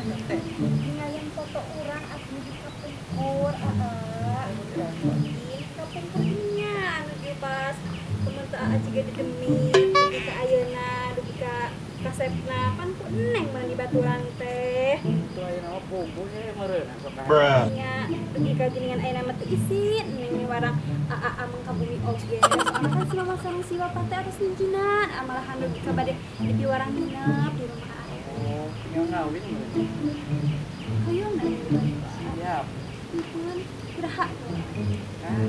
Teh. Ningalian foto urang atuh di kapungkur, Kapungkurnya nuju pas temen teh aa jiga didemi, dugi ka ayeuna, dugi ka kasepna pan ku neng mah di baturan teh. Itu ayeuna mah puguh ye meureun sok ka. Nya dugi ka geuningan ayeuna mah teu isin, neng warang aa ameng ka bumi oge. Soalna kan si mama sareng si bapak teh atos nginjinan, malahan dugi ka bade di warang nginep di rumah aa. Oh, nya ngawin meureun. Hoyong na siap. Ampun, kudaha tuh. Kan,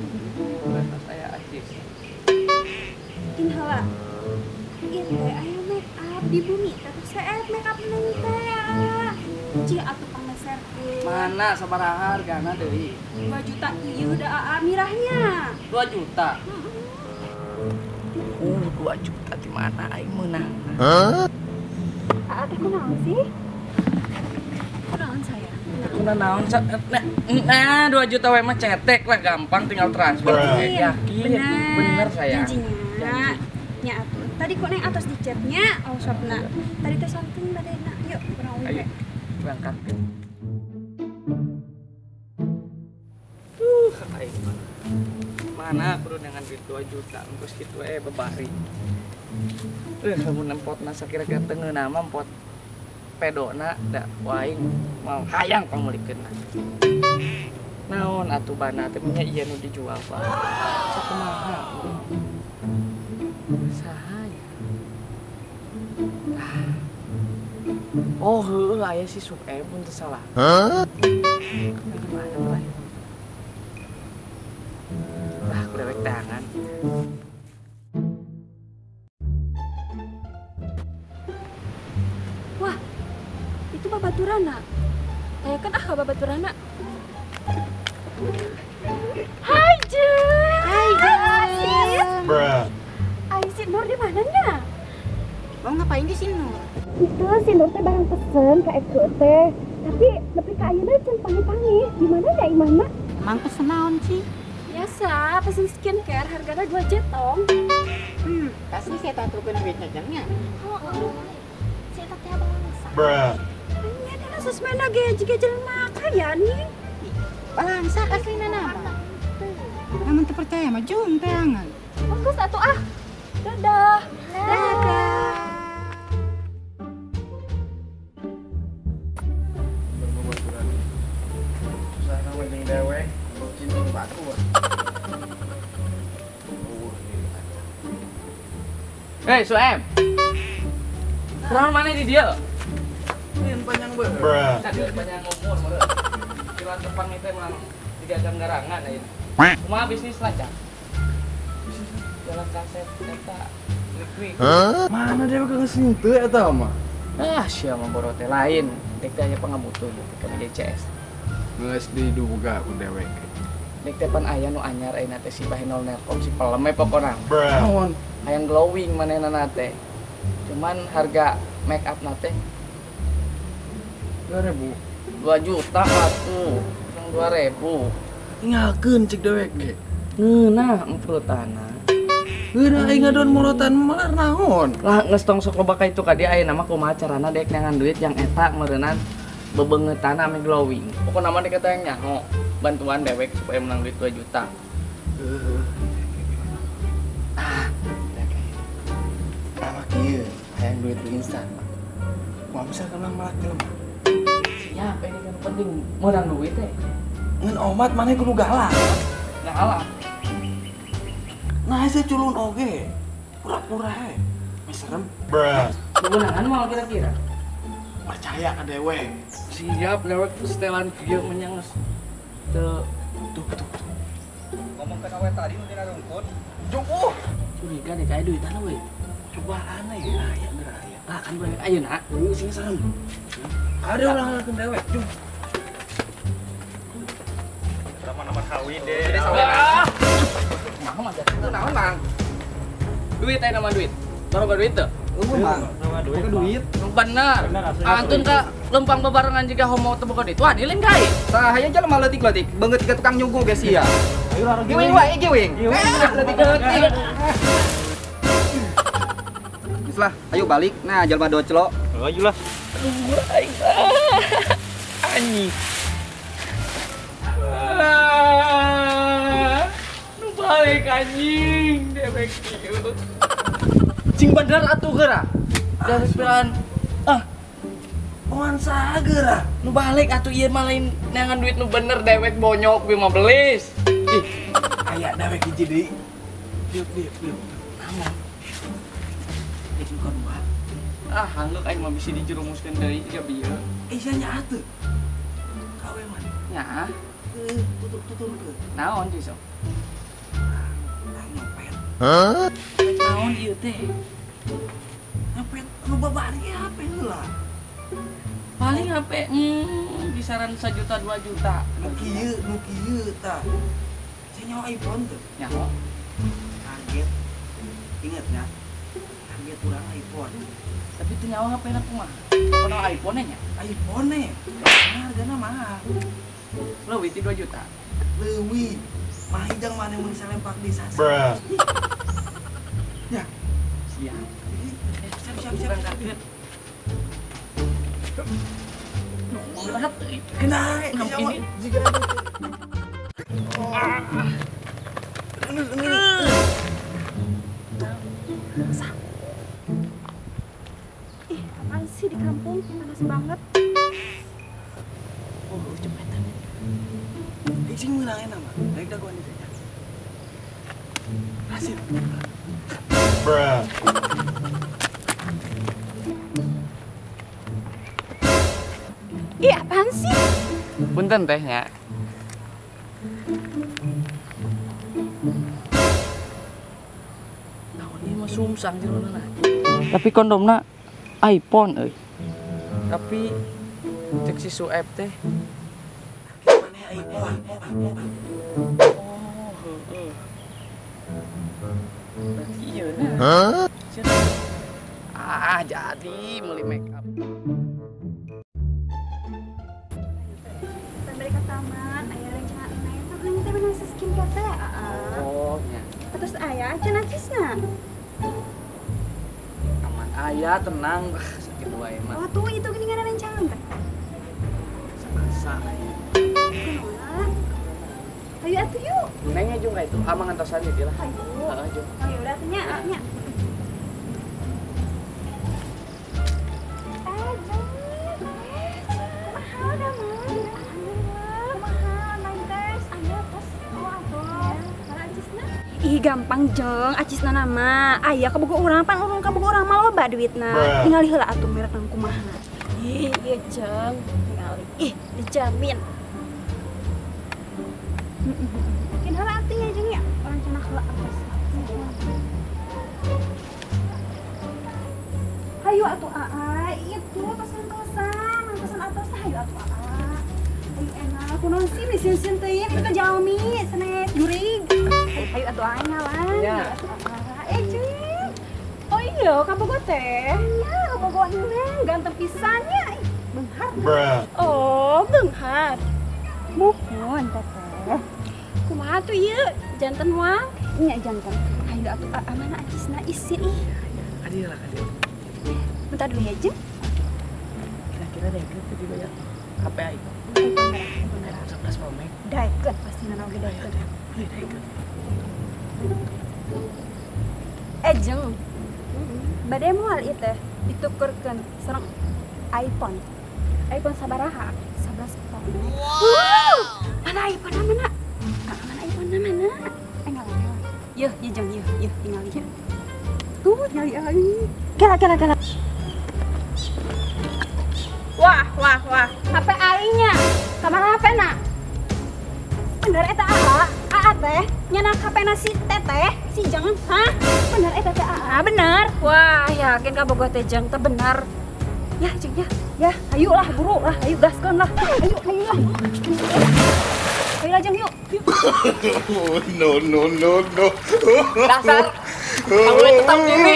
batas aya acis. Kin heula. Ieu teh aya make up di bumi teh tos seet make up neng teh. Cih atuh pangmeserkeun. Mana sabaraha hargana deui? 2 juta ieu da aa mirahnya. 2 juta. 2 juta di mana aing meunang? Hah? Aa teh kunaon sih? Kunaon saya? Kuna naon nah 2 juta we mah cetek lah gampang tinggal transfer. Yakin. Bener saya. Janjinya. Nya atuh. Tadi kok neng atos di chatnya, oh sopna. Tadi teh something badena. Yuk, urang uih. Ayo berangkat. Aing mah. Mana kudu dengan duit 2 juta enggeus kitu we babari. Lamun empotna sakira-kira teu ngeunah mah empot pedona da waing mau hayang pangmeulikeunna. Naon atuh bana teh nya ieu nu dijual Pak. Sakumaha? Saha ya? Oh heueuh aya si Sueb mun teu salah. Hah? Gimana Pak? Lah ku dewek tangan. Wah, itu babaturana. Tanyakan ah ka babaturana. Hai Jeng. Hai Jeng. Bruh. Ai si Nur di mana nya? Mau ngapain di sini Nur? Itu si Nur teh barang pesen ka Eko teh. Tapi nepi ka ayeuna can panggih-panggih. Di mana nya imahna? Emang pesen naon sih? Biasa, pesen skincare hargana 2 jetong. Pasti saya tatukeun duitnya jengnya. Heeh. Si eta teh balangsa. Bruh. Nya dina sosmedna ge jiga jelema kaya nih. Balangsa aslina nama. Namun teu percaya mah jung teangan. Bagus atuh ah. Dadah. Dadah. Susah nama jeung dewek, cincin batu. Hei, Suem. Kunaon maneh di dieu? Lain panjang beuh. Tadi panjang umur meureun. Kira tepang itu emang digagang garangan ayeuna. Kumaha bisnis lancar? Jalan kaset eta liquid. Mana dewek geus henteu eta mah? Ah, sia mah boro teh lain. Dek teh aya pangabutuh ka CS. Geus diduga ku dewek. Dek teh pan aya nu anyar ayeuna teh si Bahenol Nelkom si peleme pokona. Naon? Hayang glowing manehna teh. Cuman harga make up na teh 2000. 2 juta atuh. Yang 2000. Tinggalkeun cek dewek ge. Ngeunah emprutana. Ngeunah aing ngadon morotan malah naon? Lah geus tong sok loba ka itu ka dia ayeuna mah kumaha carana dek neangan duit yang eta meureunnan bebeungeutana ame glowing. Pokona mah dek eta yang nyaho bantuan dewek supaya menang duit 2 juta. Ah, nama kieu hayang duit instan. Kumaha bisa kelang malak jelema. Siap, ini kan penting menang duit teh. Ngan omat maneh kudu galak. Galak. Nah, saya culun oge. Pura-pura he. Meh serem. Bruh. Kewenangan moal kira-kira. Percaya ka dewek. Siap dewek setelan kieu menyang geus teu tuh tuh. Ngomong ke awe tadi nu dina rungkut. Jung. Curiga deh kayak duitan we. Cobaan aya aya geura aya. Lah kan boleh ayeuna. Heeh, sing serem. Ada orang ngalakeun dewek, jung. Nama-nama kawin deh. Kumaha mah jatuh naon, Mang? Duit aya nama duit. Baroga duit teu? Eueuh, Mang. Boga duit. Bener. Antun ka lempang bebarengan jiga homo teu boga duit. Wah, dilin kai. Tah aya jelema leutik-leutik, beungeut ka tukang nyugu ge sia. Giwing wae giwing. Leutik-leutik. Geus lah, ayo balik. Nah, jelema doclo. Ayo lah. Aduh, aing. Sing bener atuh geura. Dari pilan ah. Oan saha geura? Nu balik atuh ieu mah lain neangan duit nu bener dewek bonyok bi mah belis. Ih, aya dewek hiji deui. Diuk diuk diuk. Naon? Itu kadua. Ah, hanggeuk aing mah bisi dijerumuskeun deui ka bieu. Eh, sia nya atuh. Kawe man. Nya. Tutur tuturkeun. Naon sih sok? Tah nyopet. Hah? Naon ieu teh? Nyopet nu babari HP heula. Paling HP kisaran 1 juta 2 juta. Nu kieu tah. Saya nyawa iPhone tuh. Nyawa. Target. Ingat ya. Target urang iPhone. Tapi teu nyawa HP na kumaha? Pokona iPhone nya. iPhone nya. Hargana mahal. Leuwih ti 2 juta. Leuwih. Mah hijang maneh mun salempak di sasa. Ya. Siap. Siap siap siap. Berat kena ini jika ih apaan sih di kampung panas banget. Oh cepetan sing meunang enak mah daek dagoan itu ya hasil. Bruh. Ih, apaan sih? Punten teh nya. Naon ieu mah sumsang jerona. Tapi kondomna iPhone euy. Tapi cek si Sueb teh. Maneh iPhone. Oh, heeh. Berarti ieu na. Hah? Ah, jadi meuli make up. Taman, ayah rencana neng, tapi teh bener skincare teh, aa. Oh, nya. Terus ayah cenah cisna. Aman ayah tenang, sakit wae mah. Oh tuh itu gini ada rencana teh. Sabasa aya. Kumaha? Ayo atuh yuk. Nengnya juga itu, amang antosan ieu lah. Ayo. Heeh, jung. Oh ya udah atuh nya, nya. Ih gampang jeng, acisna nama. Aya kabogo urang pan urang kabogo urang mah loba duitna. Tingali heula atuh merek nang kumaha. Ih, ieu jeng, tingali. Ih, dijamin. Kin heula atuh nya jeng ya. Urang cenah heula atos. Hayu atuh aa, itu tosan-tosan, tosan atos hayu atuh aa. Ayo enak, kunaon sih mesin-mesin teh itu kan jalmi, sanes jurig. Ayo atuh aing ngalan. Ya. Eh, Jeng. Oh iya, kabogo teh. Iya, kabogo neng, ganteng pisan nya. Beunghar. Oh, beunghar. Muhun teteh. Kumaha tuh ieu? Janten moal? Nya janten. Ayo atuh aa mana acisna isin ih. Adil lah, adil. Bentar dulu ya, Jeng. Kira-kira daekeun teh dibayar HP iPhone. iPhone 11 Pro Max. Daekeun pasti nana oge daekeun. Beli daekeun. Eh jeng, bade moal ieu teh ditukerkeun sareng iPhone. iPhone sabaraha? 11 Pro Max. Wow! Mana iPhone-na mana? Mana iPhone-na mana? Enggak lah. Yeuh, yeuh jeng, yeuh, yeuh tingali yeuh. Tuh tingali euy. Kela kela kela. Wah, wah, wah. HP aingnya. Kamar HP na. Bener eta aa, aa teh nyenak HP na si teteh, si Jeng, hah? Bener eta teh aa, bener. Wah, yakin kabogoh teh Jeng teh bener. Ya, Jeng ya. Ya, ayo lah buru lah, ayo gaskeun lah. Ayo, ayo lah. Ayo lah Jeng yuk. Yuk. No, no, no, no. Dasar. Kamu tetap diri.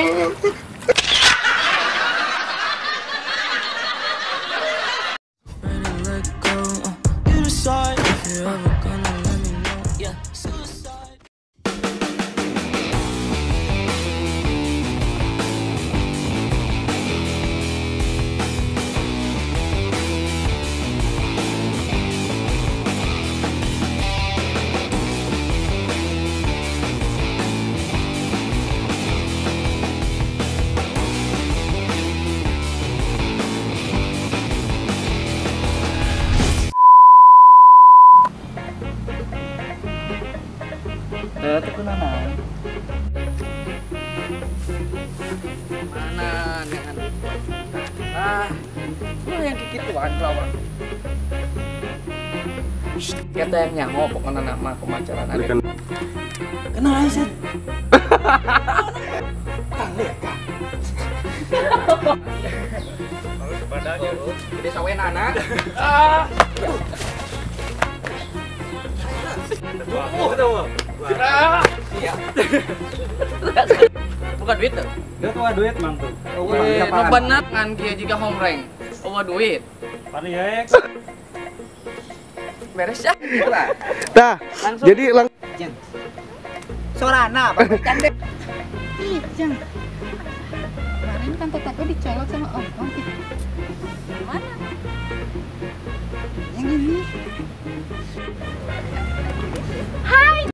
Bawaan kelawang. Kita yang nyaho pokoknya nama kemacaran ada. Kenal aja. Kang lihat kang. Gede sawen anak. Bukan duit tuh. Dia tuh duit mang tuh. Nu bener ngan kieu jiga homreng. Eueuh duit. Pari hek. Beres ya. Tah, jadi lang Sorana, Pak Cande. Ih, Jeng. Kemarin kan aku dicolok sama om-om gitu. Mana? Yang ini.